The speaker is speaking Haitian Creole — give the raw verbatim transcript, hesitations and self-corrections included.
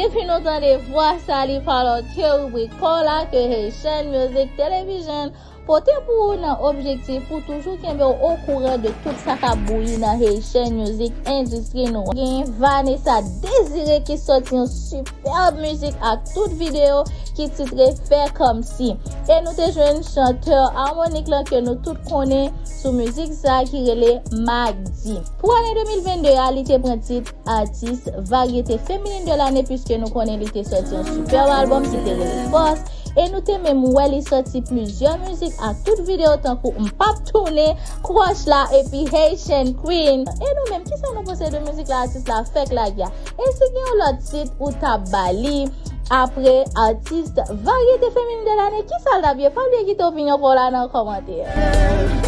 Epi nou tande vwa sa li pa lòt ke ribrik pa w la ke Haitian Music Television pote pou ou nan objektif pou toujou kenbe w okouran de tout sa k ap bouyi nan Haitian music industry nou. Gen Vanessa Désiré ki sòti yon superb mizik ak tout videyo ki titre Fè Kòmsi. E nou te jwenn chantè Harmonik lan ke nou tout konnen sou mizik sa ki rele Magdi. Pou ane de mil vennde a, li te pran tit atis varyete feminin de lane, piske nou konnen li te sòti yon superb albòm ki te rele Fòs. E nou te menm wè li sòti plizyè mizik ak tout videyo tankou M p ap tounen, Crush la, epi Haitian Queen. E nou menm, kisa nou panse de mizik la atis la fèk lage a? E si gen yon lòt tit ou t ap ba li apre atis varyete feminin de lane, kisa l t ap ye? Pa bliye kite opinyon pa w la nan kòmantè.